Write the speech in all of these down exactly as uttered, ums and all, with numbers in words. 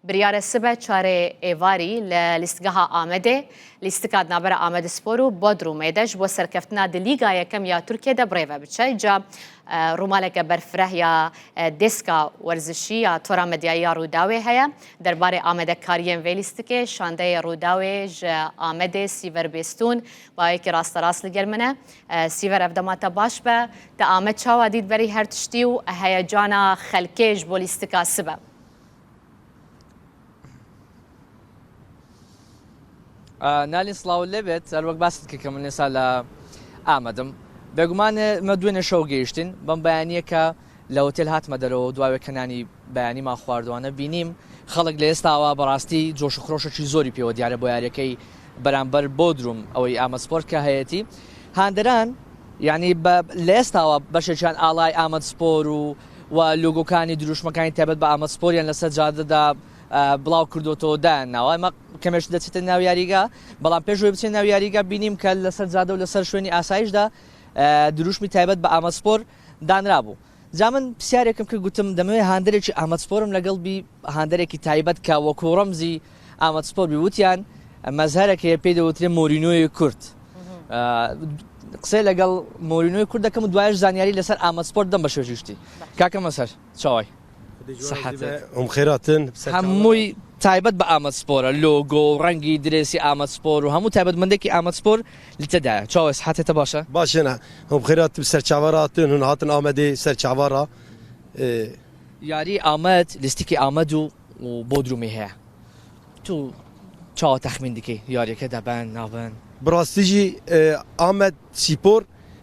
Biryar e sibe çarê êvarî li lîstgeha Amedê, lîstika di navbera Amedspor û Bodrumê de ji bo serkeftina di Lîga Yekem ya Tirkiyê de bi rê ve biçe. Îca, e, rûmaleke berfireh ya, e, Dêska Werzişî ya Tora Medyayî ya Rûdawê heye. Derbarê amadekariyên vê lîstikê, şandeyê Rûdawê ji Amedê Sîver Bêstûn, bi awayekî rasterast li gel min e. E, Sîver, ev dema te baş be. Te Amed çawa dît berî her tiştî û heyecana xelkê ji bo lîstika sibe? Nalîn, silav lê bêt. Her wek basit dike ke min êsa li Amed im. Bêguman, e, me duêne şew gihiştin. Bem beyaniyeke li otel hatime derve û dua wê ke nanî beyanî ma xwardiwane bînîm. Xelk lê êsta wa bi rastî coş û xroşekî zorî pêwe diyar e bo yariyekey beramber Bodrum, ew ê Amedspor ke heyetî. Handeran, yanî be, lê êsta wa beşekiyan alay Amedspor û, û logokanî, dirûşmekanî taybet bi Amedspor yên li ser cade de, e, bilav kirdoto dayên nawa. Ema kemêş dê çite nav yarîga, belam pêş wê biçê nav yarîga bînîm ke li ser cade û li ser şwênî asayîş de, e, dirûşmî taybet bi Amedspor danrabû. Ca min pisyarêkim kir, gotim, demê wê handerekî Amedspor im legel bî, handerekî taybet ke wekû remzî Amedspor bî. Witiyan, mezhereke ye pê de witîne Mourinhoyê Kurd. E, qisey legel Mourinhoyê Kurd dekim û duwaye ji zanyarî li ser Amedspor dem beşekiyan jî. Kake Mezher, çaway? Sihet. Hûn bi xêr hatin. Hemûyî taybet bi Amedspor e. Logo, rengî dirêsî Amedspor û hemû taybetmendekî Amedspor li te de ye. Çawa, sihetê te baş e? Baş e ne. Hûn bi xêr hatin, bi ser çava re hatin, hûn hatin Amedê ser çava re. Ee, Yarî Amed, lîstikî Amed û, û Bodrumê heye. Tu çawa texmîn dikî? Yariyeke de ben, nabin? Bi rastî jî, e, Amed Spor,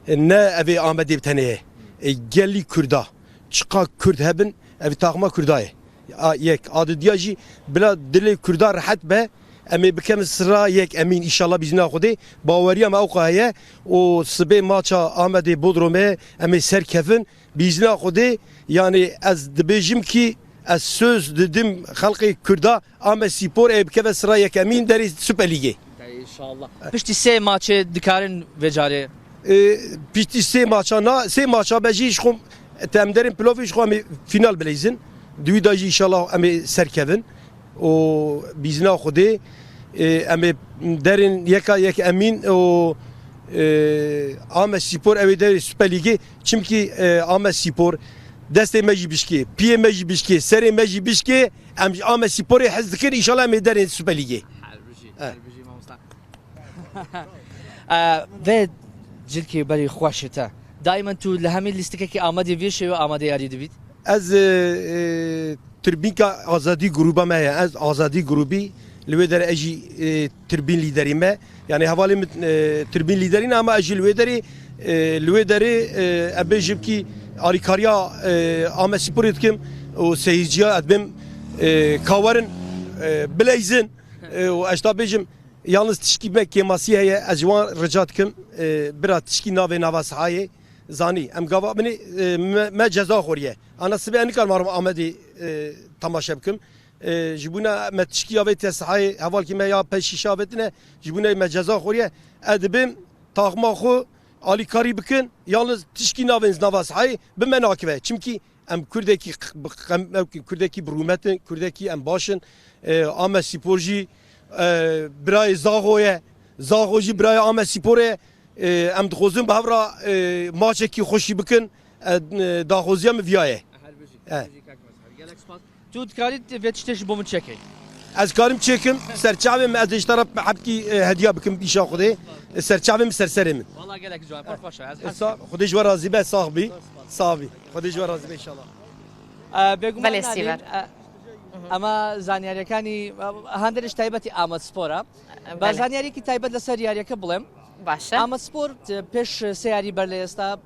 e, ne evê Amedê bi tenê ye. E, gelî Kurda. Çiqa Kurd hebin, ev taxma Kurda ye. A, yek. A didiya jî bila dilê Kurda rehet be, em ê bikevin sira yek emîn, înşallah, bîzna Xwedê. Baweriya me ewqa heye û sibê maça Amedê Bodromê em ê serkevin. Bîzna Xwedê, yanî ez dibêjim kî ez söz didim xelkê Kurda, Amedspor ê bikeve sira yek emîn derê Super Lîgê. Înşallah. Piştî sê maçê dikarin vê carê? E, piştî sê maça na, sê maça be jî ji xwe em derin playoffê, ji xwe em ê final bileyzin. Di wî de jî înşallah em ê serkevin. Û bîzna Xwedê, e, em ê derin yeka yek emîn û, e, Amedspor ew ê derê Super Lîgê. Çimkî, e, Amedspor destê me jî bişkê, piyê me jî bişkê, serê me jî bişkê, em ji Amedsporê hez dikin, înşallah em ê derin Super Lîgê. Her bijî, her bijî mamosta. E, vê cilkê berî xweş e te. Daimen tu li hemî lîstikekî Amedê vê şêwe amade yarî dibît? Ez, e, e, tribînka Azadî grûba me heye. Ez Azadî grûbî, li wê derê ez jî, e, tribîn lîderî me. Yanî hevalê min, e, tribîn lîderî ne, ama ez jî li wê derê, e, li wê derê, e, em bêjim kî alîkariya, e, Amedsporê dikim û seyirciya ez bêm, e, kawerin, e, bileyzin, e, û ez ta bêjim, yalnız tişkî me kêmasî heye, ez ji wan rica dikim, e, bira tişkî navê nava sahayê zanî. Em gava binê, e, me, me ceza xweriye. Ana sibê ez nikarim arim Amedê, e, temaşe bikim. E, ji bûna me tişkî avêtiye sahayê, hevalkî me ya pey şîşe avêtine, ji bûna me ceza xweriye. Ez dibêm taxma xwe alîkarî bikin, yalnız tişkî navên nava sahayê bi me nakive. Çimkî em Kurdekî q-, bi qem-, ew ki Kurdekî bi rûmet in, Kurdekî em baş in. E, Amedspor jî, e, birayê Zaxo ye. Zaxo jî birayê Amedspor e. E, em dixwazin bi hev re, e, maçekî xweşî bikin. E, e, daxwaziya min viya ye. Her bijî, her bijî kak Mezher. Gelek spas. Tu dikarî vê tiştê ji bo min çêkey? Ez karim çêkim, ser çavê min, ez ê ji te re hebkî, e, hediya bikim, îşa Xwedê. E, ser çavê min, ser serê min. Wala gelek ciwan, pir xweş e. Ez E, hez sa-, dikim. Xwedê ji we razî be, sax bî. Sax bî. Xwedê ji we razî be, înşallah. E, bêguman Belê, Nalîn, Sîver. E, ema zanyariyekani, e, handerê ji taybetî Amedspor e. E, Ba belê. Zanyariyekî taybet li ser yariyeke bilim. Baş e. Amedspor, e, pêş sê yarî ber lê êsta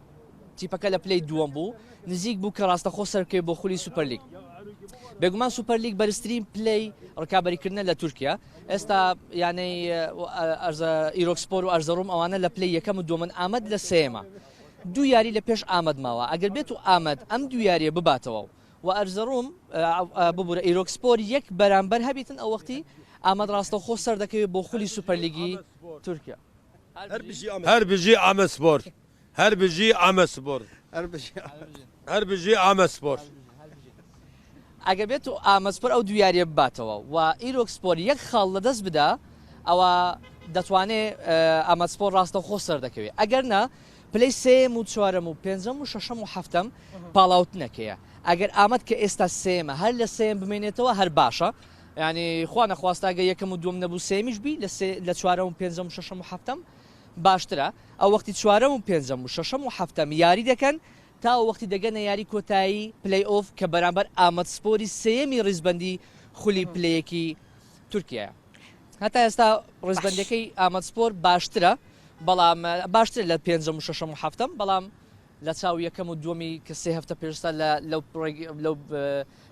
tîpeke li piley duwem bû. Nizîk bû ke rastexwe serkê bo xulî Super League. Bêguman Super League beriztirîn piley rikaberîkirine li Tirkiye. Êsta, yanî, e, Erze-, Îrokspor û Erzerum ewane li piley yekem û duwem in, Amed li sêyem e. Du yarî li pêş Amed mawa. Eger bêt û Amed em du yariyê bibatewe û Erzerum, e, e, bibûre Îrokspor yek beramber hebîtin, ew wextî Amed rastexwe ser dikeve bo xulî Super Leagueî Tirkiye. Her bijî Amed. Her bijî Amedspor. Her bijî Amedspor. Her bijî. Her bijî Amedspor. ئەگەر بێت و ئامەد سپۆر ئەو دوو یاریە بباتەوە و ئیرۆک سپۆر یەک خاڵ لەدەست بدا، ئەوە دەتوانێت ئامەد سپۆر ڕاستەوخۆ سەر دەکەوێت. ئەگەر نە، پلەی سێم و چوارەم و پێنجەم و شەشەم و حەفتەم پاڵاوتنەکەیە. ئەگەر ئامەد کە ئێستا سێمە هەر لە سێم بمێنێتەوە، هەر باشە. یعنی خوا نەخواستە ئەگەر یەکەم و دووەم نەبوو، سێمیش بی، لە سێ، لە چوارەم و پێنجەم و شەشەم و حەفتەم باشترە. ئەو وەختی چوارەم و پێنجەم و شەشەم و حەفتەم یاری دەکەن، تا ئەو وەختی دەگەنە یاری کۆتایی پلەی ئۆف کە بەرامبەر ئامەد سپۆری سێیەمی ڕیزبەندی خولی پلەیەکی تورکیایە. هەتا ئێستا ڕیزبەندەکەی ئامەد سپۆر باشترە، بەڵام باشترە لە پێنجەم و شەشەم و حەفتەم، بەڵام لە چاو یەکەم و دووەمی کە سێ هەفتە پێشستا لە، لەو ڕێگ-، لەو، ئە،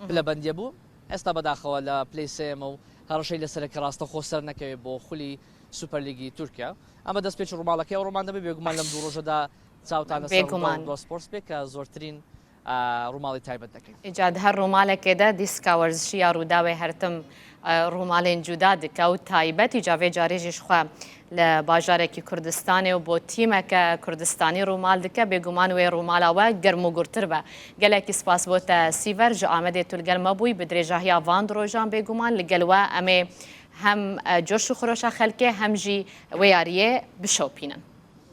پلەبەندیە بوو، ئێستا بەداخەوە لە پلەی سێمە و هەڕەشەی لەسەرە کە ڕاستەخۆ سەر نەکەوێت بۆ خولی سوپەرلیگی تورکیا. ئەمە دەست پێچ ڕووماڵەکەی ئەو ڕۆمان دەبێت، بێگومان لەم دوو ڕۆژەدا چاوتان لەسەر بێگومان. ڕووماڵ و سپۆرس بێ کە زۆرترین، ئە، ڕووماڵی تایبەت دەکەین. ئیجاد هەر ڕووماڵێکێدە دیسکا وەرزشی یا ڕووداوێ هەرتم، ئە، ڕووماڵێن جودا دکە و تایبەت ئیجا vê carê jî ji xwe لە باژارێکی کوردستانê و بۆ تیمەکە کوردستانی ڕووماڵ دکە، بێگومان wê ڕووماڵا we germ û gurtir be. Gelekî spas bo te Sîver, ji Amedê tu li gel me bûyî, bi dirêjahiya van du rojan bêguman li gel we em ê hem, e, coş û xiroşa xelkê hem jî wê yariyê bişopînin.